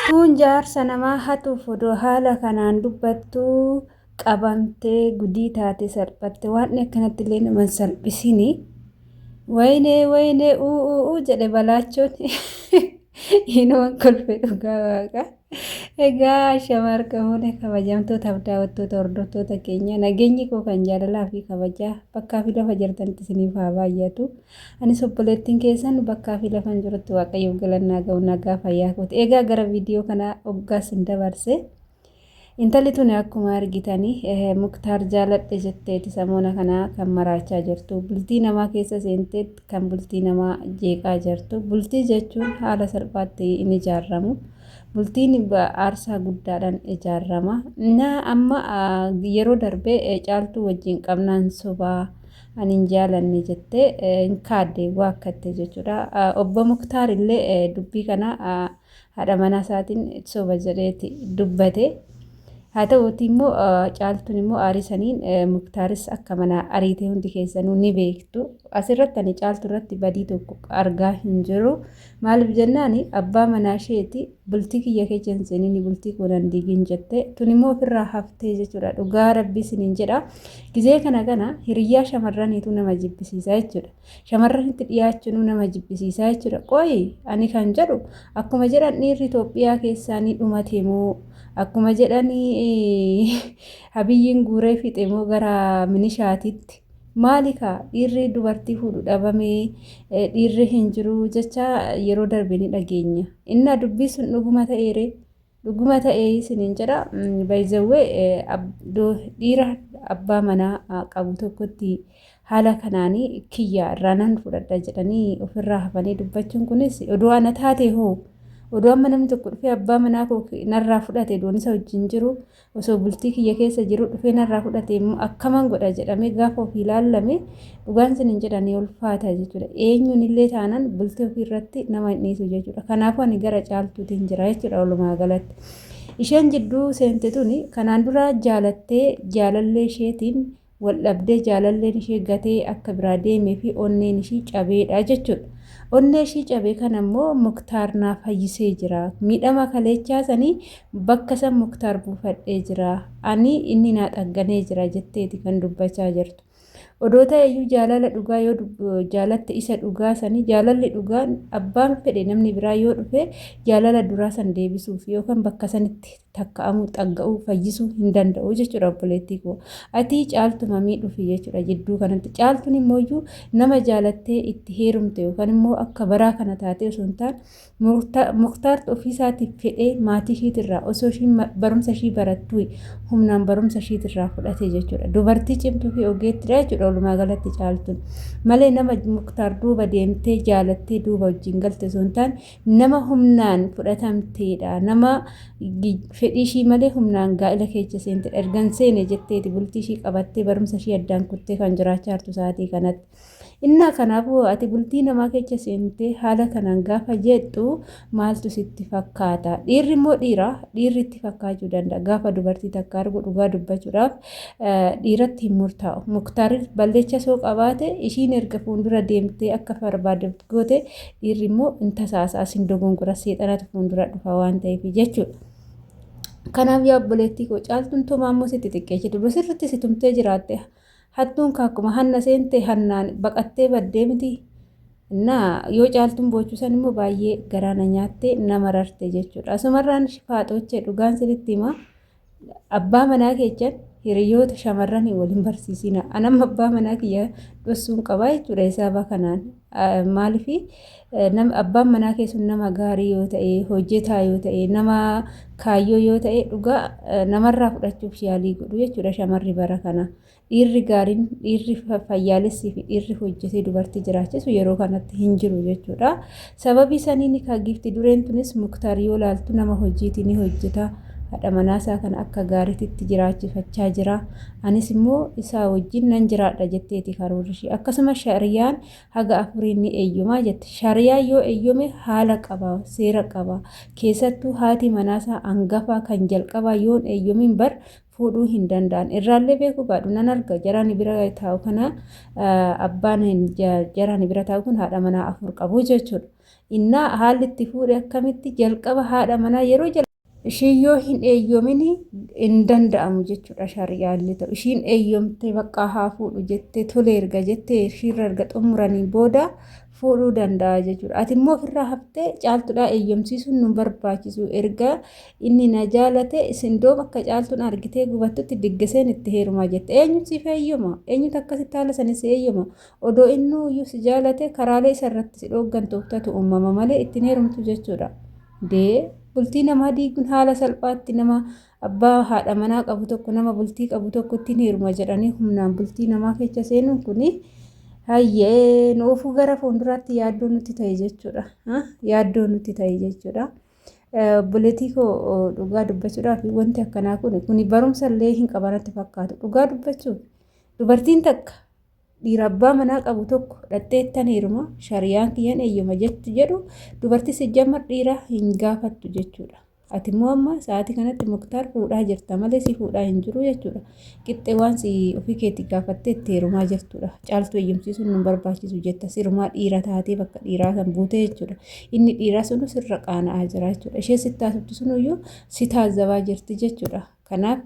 Tuun jaarsa namaa hatuuf odoo haala kanaan dubbattuu qabamtee gudii taate salphatte. Waan akkanatti illee nama hin salphisini. Wayinee wayinee uu uu uu jedhe balaachoon. Inuman kolfe dhugaa waaqa. Egaa shamarka fuune kabajamtootaaf daawwattoota hordoftoota keenya nageenyi koo kan jaalalaa fi kabajaa bakkaa fi lafa jirtanitti isiniif haa baay'atu. Anis obboleettiin keessan bakkaa fi lafan jirutti waaqayyoof galannaa ga'u nagaa fayyaa kooti. Egaa gara viidiyoo kanaa hoggaa isin dabarse. Intalli tuni akkuma argitani Muktaar jaaladhe jetteeti samoona kana kan maraachaa jirtu. Bultii namaa keessa seenteet kan bultii namaa jeeqaa jirtu. Bultii jechuun haala salphaatti hin ijaaramu. Bultiin aarsaa guddaadhaan ijaarama. Na amma yeroo darbe caaltuu wajjin qabnaan sobaa ani hin jaalanne jettee hin kaadde waakkatte jechuudha. Obbo Muktaar illee dubbii kana haadha manaa isaatiin soba jedheeti dubbate. Haa ta'uuti immoo caaltuun immoo aarii saniin Muktaaris akka manaa ariite hundi keessanuu ni beektu. Asirratti ani caaltuu irratti badii tokko argaa hin jiru. Maaliif jennaan abbaa manaa isheeti bultii kiyya keessa hin seenini bultii koo nan diigin jette. Tun immoo ofirraa haftee jechuudha. Dhugaa rabbii isiniin jedha. Gizee kana kana hiriyyaa shamarraniitu nama jibbisiisa jechuudha. Shamarranitti dhiyaachuunuu nama jibbisiisaa jechuudha. Qoyi ani kan jedhu akkuma jedhan dhiirri Itoophiyaa keessaa ni dhumate moo akkuma jedhan Abiyyiin guuree fixe moo gara minishaatitti maali kaa dhiirri dubartii fuudhu dhabamee dhiirri hin jiru jecha yeroo darbe ni dhageenya. Innaa dubbii sun dhuguma ta'eere Dhuguma ta'ee isiniin jedha bayzawwee dhiira abbaa manaa qabu tokkotti haala kanaan kiyya irraa nan fudhadha jedhanii ofirraa hafanii dubbachuun kunis odoo ana taate hoo odoo amma namni tokko dhufee abbaa manaa koo narraa fudhate odoon isa wajjin jiru osoo bultii kiyya keessa jiru dhufee narraa fudhate immoo akkaman godha jedhamee gaafa ofii ilaallame dhugaan isin hin jedhan ni ulfaata jechuudha. Eenyuun illee taanan bultii ofii irratti nama hin dhiisu jechuudha. Kanaafuu ani gara caaltuutiin jira jechuudha walumaa galatti. Isheen jidduu seente tuni kanaan dura jaalattee jaalallee isheetiin wal dhabdee jaalalleen ishee gatee akka biraa deemee fi onneen ishii cabeedha jechuudha. Onnee ishii cabe kana immoo Muktaar naa fayyisee jira. Miidhama kaleechaa sanii bakka san Muktaar buufadhee jira. Ani inni naa xagganee jira jetteeti kan dubbachaa jirtu. Odoo ta'eyyuu jaalala dhugaa yoo jaalatte isa dhugaa sanii jaalalli dhugaan abbaan fedhe namni biraa yoo dhufe jaalala duraa san deebisuuf yookaan bakka sanitti takka'amuu xagga'uu fayyisuu hin danda'u jechuudha obboleettii koo. Ati caaltuma miidhuufi jechuudha jidduu kanatti. Caaltuun immooyyuu nama jaalattee itti heerumte yookaan immoo akka baraa kana taatee osoo hin taane Muktaartu ofiisaatiif fedhee maatii ishiitirraa osoo ishiin barumsa ishii barattuu humnaan barumsa ishiitirraa fudhate jechuudha. Dubartii cimtuu fi ogeettidha jechuudha walumaa galatti caaltuun. Malee nama Muktaar duuba deemtee jaalattee duuba wajjin galte osoo hin taane nama humnaan fudhatamteedha. Nama fedhii ishii malee humnaan gaa'ila keessa seentedha. Ergan seene jetteeti bultii ishii qabattee barumsa ishii addaan kuttee kan jiraachaa jirtu sa'aatii kanatti. Innaa kanaafuu ati bultii namaa keessa seentee haala kanaan gaafa jeexxu maaltu sitti fakkaata? Dhiirri immoo dhiira, dhiirri itti fakkaachuu danda'a. Gaafa dubartii takka argu dhugaa dubbachuudhaaf dhiiratti hin murtaa'u. Muktaaris balleecha soo qabaate ishiin erga fuuldura deemtee akka barbaadde goote dhiirri immoo hin tasaasa asin dogongora seexanatu fuuldura dhufa waan ta'eef jechuudha. Kanaaf yaa obboleettii koo caaltuun tumaa immoo sitti xiqqeessitu sirriitti si tumtee jiraatte Hattuun ka akkuma hanna seente hannaan baqattee baddee miti. Innaa yoo caaltuun boochu san immoo baay'ee garaa na nyaatte na mararte jechuudha. Asumarraan faaxoochee dhugaan sinitti hima. Abbaa manaa keechan hiriyoota shamarranii waliin barsiisina. Anamma abbaa manaa kiyya dhossuun qabaa jechuudha hisaaba kanaan. Maaliif abbaan manaa kee sun nama gaarii yoo ta'e, hojjetaa yoo ta'e, nama kaayyoo yoo ta'e dhugaa namarraa fudhachuuf yaalii godhu jechuudha shamarri bara kana. Dhiirri gaariin, dhiirri fayyaalessii fi dhiirri hojjetee dubartii jiraachisu yeroo kanatti hin jiru jechuudha. Sababii saniin kaa giifti dureen tunis Muktaar yoo laaltu nama hojiiti ni hojjeta. Haadha manaasaa kana akka gaariititti jiraachifachaa jira. Anis immoo isaa wajjin nan jiraadha jetteeti karoorri ishee. Akkasuma shariyaan haga afurii ni eeyyoma jette. Shariyaan yoo eeyyome haala qaba, seera qaba. Keessattuu haati manaasaa angafaa kan jalqabaa yoon eeyyomin bar fuudhuu hin danda'an. Irraallee beekuu baadhu nan arga jaraan bira taa'u kana abbaan jaraan bira taa'u kun haadha manaa 4 qabu jechuudha. Innaa haalli itti fuudhe akkamitti jalqaba haadha manaa yeroo Ishiin yoo hin eeyyomin hin danda'amu jechuudha shari'aallee ta'u. Ishiin eeyyomtee baqqaa haa fuudhu jettee tole erga jettee ishiirra erga xumuranii booda fuudhuu danda'a jechuudha. Ati immoo ofirraa haftee caaltudhaa eeyyomsiisuun nu barbaachisu erga inni na jaalate isin doom akka caaltuun argitee gubattutti diggiseen itti heerumaa jette. Eenyu siif eeyyoma? Eenyutu akkasitti haala sanii si eeyyoma? Odoo innuu iyyuu si jaalate karaalee isa irratti si dhooggan tooftatu uumama malee ittiin heerumtu jechuudha. Dee bultii namaa diiguun haala salphaatti nama abbaa haadha manaa qabu tokko nama bultii qabu tokko ittiin heeruma jedhanii humnaan bultii namaa keessa seenuun kuni hayyee nu ofuu gara fuulduraatti yaaddoo nutti ta'e jechuudha. Yaaddoo nutti ta'e jechuudha. Obboleettii koo dhugaa dubbachuudhaaf wanti akkanaa kun kuni barumsa illee hin qabanatti fakkaatu. Dhugaa dubbachuuf dubartiin takka Dhiira abbaa manaa qabu tokko dhaqxee ittan heeruma shariyaan kiyyan eeyyama jettu jedhu dubartii sijjammar dhiira hin gaafattu jechuudha. Ati immoo amma sa'aatii kanatti Muktaar fuudhaa jirta malee si fuudhaa hin jiru jechuudha. Qixxee waan si ofii keetii gaafattee itti heerumaa jirtudha. Caaltuu eeyyamsiisuun nun barbaachisu jetta sirumaa dhiira taatee bakka dhiiraa san buutee jechuudha. Inni dhiiraa sunu sirra qaana'aa jira jechuudha. Ishee sitti haasoftu sunuyyuu si taazzabaa jirti jechuudha. Kanaaf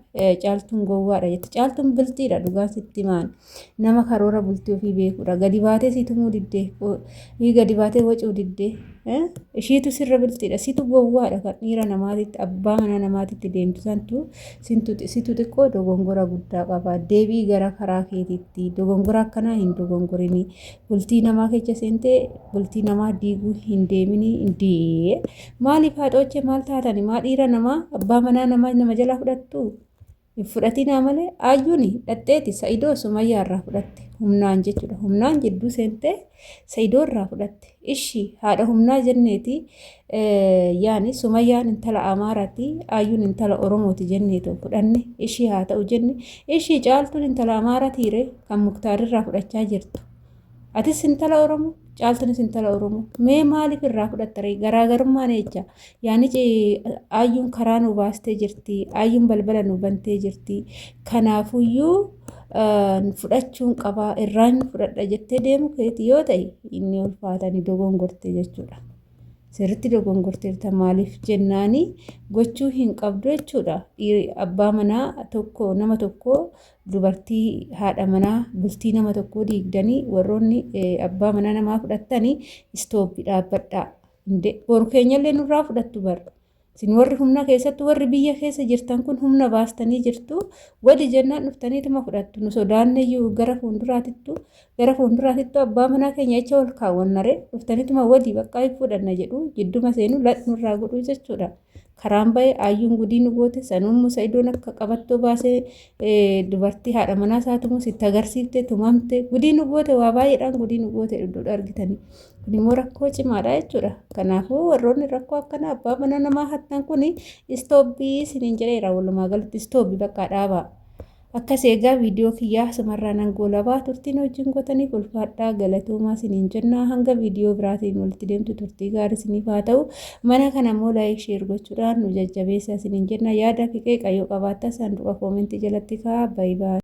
caaltuun gowwaadha jette. Caaltuun bilxiidha dhugaa sitti himaan. Nama karoora bultii ofii beekudha. Gadi baatee si tumuu diddee. Gadi baatee wacuu diddee. Ishiitu sirra bilxiidha. Situ gowwaadha kan dhiira namaatitti abbaa manaa namaatitti deemtu santu situ xiqqoo dogongora guddaa qaba. Deebii gara karaa keetiitti dogongora akkanaa hin dogongorini. Bultii namaa keessa seentee bultii namaa diiguu hin deemini. Dee Maaliif haxoochee maal taatani maa dhiira namaa abbaa manaa namaa nama jalaa fudhattu hin fudhatinaa malee ayyuuni dhadheeti sa'idoo sumayyaa irraa fudhatte humnaan jechuudha humnaan jidduu seentee sa'idoo irraa fudhatte ishi haadha humnaa jenneeti yaani sumayyaan intala amaaraati ayyuun intala oromooti jenneetoo fudhanne ishii haa ta'u jenne ishii caaltuun intala amaaraatiire kan muktaarirraa fudhachaa jirtu Atis intala Oromoo, Caaltunis intala Oromoo. Mee maaliif irraa fudhatta ree? Garaagarummaan eecha? Yaanichi ayyuun karaa nu baastee jirti, ayyuun balbala nu bantee jirti. Kanaafuyyuu fudhachuun qabaa irraan fudhadha jettee deemu keeti yoo ta'e inni ulfaatani dogongorte jechuudha. Sirriitti dogongorteerta maaliif jennaani gochuu hin qabdu jechuudha. Abbaa manaa tokko nama tokko dubartii haadha manaa bultii nama tokkoo diigdanii warroonni abbaa manaa namaa fudhattanii istooppi dhaabbadhaa. Boru keenyallee nurraa fudhattu bar. Isin warri humna keessattu warri biyya keessa jirtan kun humna baastanii jirtu. Wadi jennaan dhuftaniituma fudhattu. Nu sodaanneyyuu gara fuulduraatittu gara fuulduraatittu abbaa manaa keenya acha ol kaawwannare dhuftaniituma wadi baqqaa hin fudhanna jedhu jidduma seenu lax nurraa godhuu jechuudha. Karaan bahe ayyuun gudii nu goote sanuummoo sa'idoon akka qabattoo baasee dubartii haadha manaa isaa tumus itti agarsiifte tumamte gudii nu goote waa baay'eedhaan gudii nu goote iddoodha argitanii. Kun immoo rakkoo cimaadha jechuudha. Kanaafuu warroonni rakkoo akkanaa abbaa mana namaa hattan kun istoobbii isiniin jedheera walumaa galatti istoobbii bakka dhaabaa. Akkas eegaa viidiyoo kiyyaa asumarraa nan goolabaa turtiin wajjin gootaniif ulfaadhaa galatoomaa isiniin jenna hanga viidiyoo biraatiin walitti deemtu turtii gaarii isiniif haa ta'u mana kana immoo laayik sheer gochuudhaan nu jajjabeessaa isiniin jenna yaada fi qeeqa yoo qabaattan saanduqa koomentii jalatti kaa'aa baay'ee.